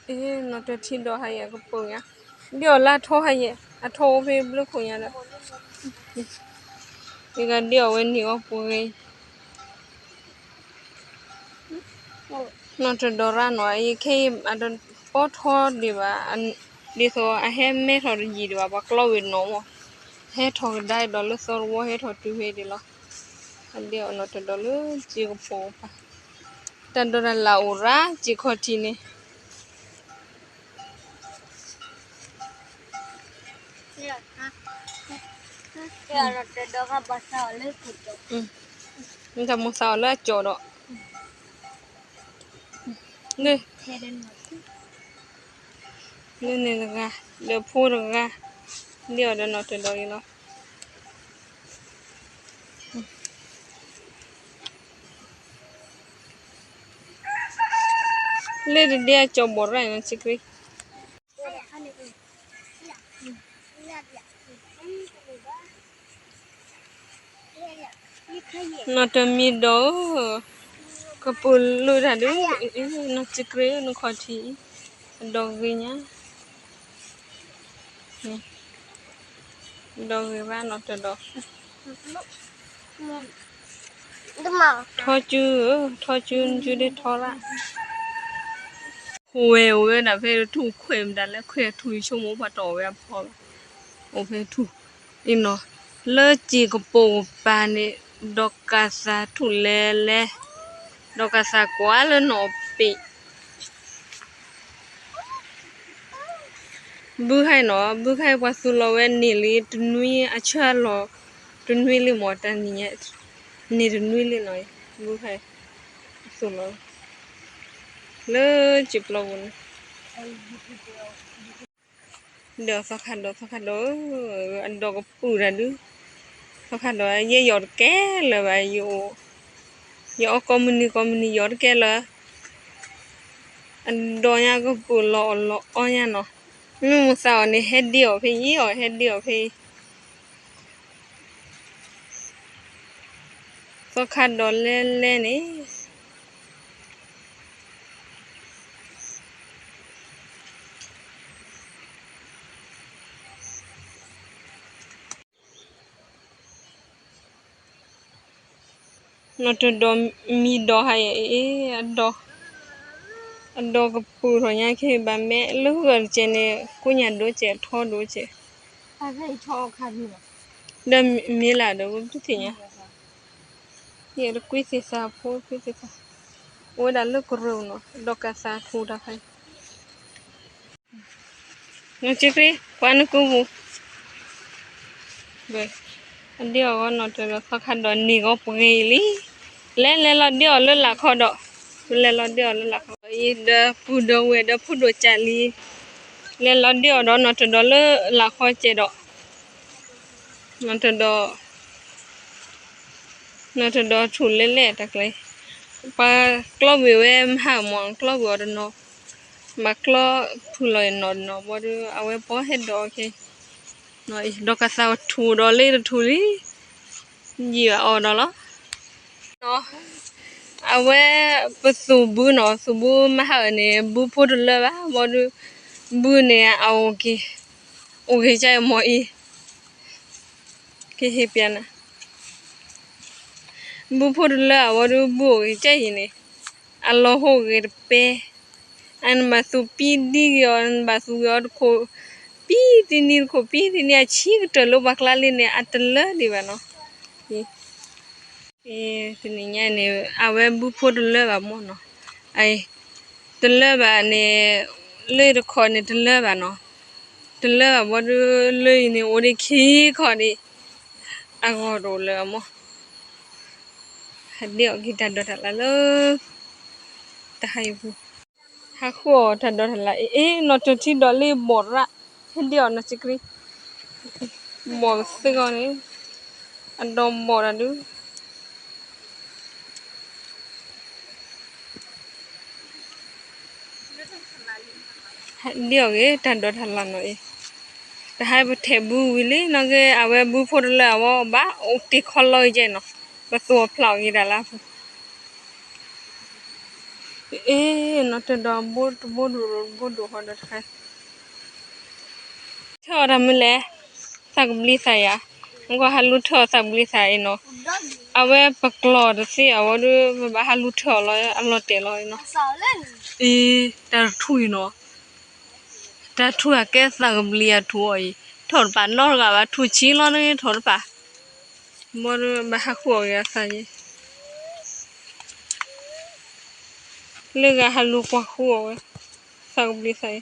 နီၢ်တထံဒီးဟါယဲၢ်ကပိာ်ညါ, ဒ်အီၤလၢအထီဟါယဲၢ် အထီအိၣ်ဖဲဘျုးခိၣ်ညါဒီး, ယကဒ်အီၤဝဲန့ၣ်အီၤပှဲၤဂ့ၤ, နီၢ်တဒီးရၣ်နီၤ အခဲအံၤ အတပီထီဒံးဘၣ်, ဒ်သိးအဟဲမဲထီၣ်တယံာ်ဒံးဘၣ် ပှၤကျီဝဲနီၤမး, ဟဲထီၣ်ကဒါဒီးလၢသီတဝီ ဟဲထီၣ်တုၤဖဲဒံးလီၤ, အဒ်အီၤနီၢ်တဒီးလၢစ့ကပိာ်ပၤ, တၢ်ဒိးတၢ်လၢ်အိၣ်ရၣ် စ့ခီၣ်ထံးန့ၣ် မ့ၢ်တၢ်မိၣ်သးအီၤလၢအကၠီဒီး, လၢန့ၣ်တဂၤ, ဒီးဖိတဂၤ, ဒ်အီၤဒီးနီၢ်တဒီးအံၤလီၤ. လၢတဒ့အကၠီဘီးရၣ်နီၤ စ့ခရံာ် နီၢ်တမံၤဒီးဧၢ, ကပူၤလၢတၢ်ဒုး, နီၢ်စ့ခရံာ်ဧၢ နခီၣ်ထံးအံၤ, အဒီးဂ့ၤညါ, ဒီးဂ့ၤဘၣ်နီၢ်တဒီး, ထီၣ်စုဧၢ, ထီၣ်စု နစုဒ့ထီၣ်ရၣ်, ဟိဝဲအိၣ်ဝဲဒၣ်ဖဲထူၣ်ခွဲးမတၤလဲၣ် ခွဲးထူၣ်ယဆိကမိၣ်ပှၤတအီၣ်ဝဲအဖီဘၣ်, အိၣ်ဖဲထူၣ်, အံၤနီၤ, လၢစ့ကပိာ်ကပၤန့ၣ်, ဒီးကသးထူၣ်လဲၤလဲၤ, ဒီးကသးကွၢ်လၢနီၢ်ပ့ၣ် ဘုခါအံၤနီၤ, ဘုခါအံၤပှၤသူၣ်လီၤဝဲန့ၢ်လံ တနွံအဆၢလီၤ, တနွံလံမး တၢ်နံၤညါ, န့ၢ်တနွံလံနီၤ, ဘုခါအံၤ, သူၣ်လီၤ, လၢစံာ်ပျီပူၤန့ၣ်, ဒီးသီခါဒီး သီခါဒီးဧၢ, အဒီကပုာ်တၢ်ဒုး, သီခါဒီး ယဲယီၤတကဲလၢၤဘၣ်, ယအီၣ်ကိးမုၢ်နံၤကိးမုၢ်နံၤယီၤတကဲလၢၤ အဒီညါကပုာ်လီၤအီၣ်လီၤအီညါနီၤ, မ့ၢ်မိၢ်သးအီၤန့ၣ် ဟဲဒ့အီၤဖဲအံၤအီၤ ဟဲဒ့အီၤဖဲအံၤ, သီခါဒီးလဲလဲန့ၣ် နီၢ်တဒီးမံဒီးဟါယဲၢ်အံၤ, အဒီကပုာ်ထီၣ်ညါခဲဘၣ် မ့ၢ်လၢဂီၢ်တကဲးန့ၣ် ကိးညၣ်ဒိကဲး ထီဒိကဲး, ဒီးမ့ၢ်လၢဒီး ပတသ့ၣ်ညါ, ယတကွံသ့ၣ်သးဖိကွံသ့ၣ်သး, အိၣ်ဝဲဒၣ်လၢကရၢၢ်နီၤ ဒီးကသးထူၣ်တၢ်ခါအံၤ နစ့ခရံာ် ပှၤနကူပူၤ, အဒ့အီၤဂီၢ်နီၢ်တဒီးသီခါဒီးန့ၢ်ဂီၢ်ပှဲၤလံ, လဲၤလဲၤလီၤဒ့အီၤလၢလာ်ခီဒီး, လဲၤလီၤဒ့အီၤလၢလာ်ခီ, အံၤဒီးပုၢ်ဒီးဝဲၢ်ဒီးဖိဒိၣ်ကၢ်လံ, လဲၤလီၤဒ့အီၤဒီးနီၢ်တဒီးလၢလာ်ခီကဲးဒီး, နီၢ်တဒီး နီၢ်တဒီးထူၣ်လဲလဲၣ်တၢ်ကျဲ, ပှၤကျီဝံၤဝဲမဟါမး ကျီဝံၤအီၤတနီၤ, ဘၣ်ကျီဖုလီၤနီၢ်တနီၤဘၣ်ဒီး အဝဲပှၤဟဲဒိးအီၤခဲ, ဒီးကသးထူၣ်ဒီးလၢတထူၣ်လံ, ယံာ်ဘၣ်အီၤဒီးလီၤ. အဝဲပသူၣ်ဘုနီၤ သူၣ်ဘုမဟါန့ၣ် ဘုဖိတလၢဘၣ်ဘၣ်ဒီး, ဘုန့ၣ်အအိၣ်က့ၤ, အိၣ်က့ၤကၢ်အမီၤအံၤ ကဟ့ၣ်ပျဲနၤ, ဘုဖိတလၢအဝဲဒီး ဘုအိၣ်ဂ့ၤကဲအံၤန့ၣ်, အလီၤဟိဂ့ၤတပဲ, အနဘၣ်သူၣ်ပံဒံက့ၤအီၤ နဘၣ်သူၣ်က့ၤအီၤတခိၣ်, ပံတနံၤတခိၣ် ပံတနံၤအဆံကတၢၢ်လၢပှၤကျါလံန့ၣ် အတလၢဒံးဘၣ်နီၤ. တနံၤညါန့ၣ် အဝဲဘုဖိတလၢဘၣ်မ့ၢ်နီၤ, တလၢဘၣ်န့ၣ်, လၢတခီန့ၣ်တလၢဘၣ်နီၤ, တလၢဘၣ်ဘၣ်ဒီး လၢအံၤန့ၣ် အိၣ်ဒံးခံခီဒံး, အဂီၢ်တအိၣ်လၢၤအမ့ၢ်, ဟဲဒ့အီၤက့ၤတၢ်ဒိးတၢ်လၢ်လၢ တဟါအံၤပူၤ, ဟးဃုအီၣ်တၢ်ဒိးတၢ်လၢ် အ့ နီၢ်တထံဒီးလၢဘီၣ်ရၣ်, ဟဲဒ့အီၤနီၢ်စ့ခရံာ်, ဘီၣ်သ့ၣ်ဂီၢ်န့ၣ်, အဒီဘီၣ်တၢ်ဒုး ဟဲဒ့အီၤက့ၤတၢ်ဒိးတၢ်လၢ်နီၤအံၤ, တဟါပထဲးဘုဝံၤလံနီၢ်က့ အဝဲဘုဖိတလၢအဝဲဘၣ်အိၣ်တ့ၢ်ခီလီၤကဲနီၤ, ပသူၣ်အဖျါအီၤက့ၤတၢ်လၢ်ပူၤ အ့ နီၢ်တဒီးဘိတဘိဒိၣ်တဘိဒိၣ်ဃီဒီးတခါ ထၢၣ်အီၤတၢ်မနုၤလဲၣ်, သးကဘျံသးယၤ, နကွၢ်ဟးလူထၢၣ်အီၤသးကဘျံသးအံၤနီၤ, အဝဲပကျီၢ်တသ့အဝဲဒီး ပဘၣ်ဟးလူထၢၣ်အီၤလီၤ အလီၤတဲာ်လီၤနီၤ, အ့ တၢ်တထူၣ်အံၤနီၤ, တၢ်ထူၣ်အကဲသးကဘျံအထူၣ်အီၤအံၤ, ထီၣ်တပာ်နီတဂၤဘၣ် ထူၣ်ဆံလီၤန့ၣ် ထီၣ်တပာ်, ဘီဒီးဘၣ်ဟးဃုအီၣ်က့ၤအသးယဲ လၢဂၤဟးလူၤကွၢ်ဃုအီၣ်ဝဲ, သးကဘျံသးအံၤ,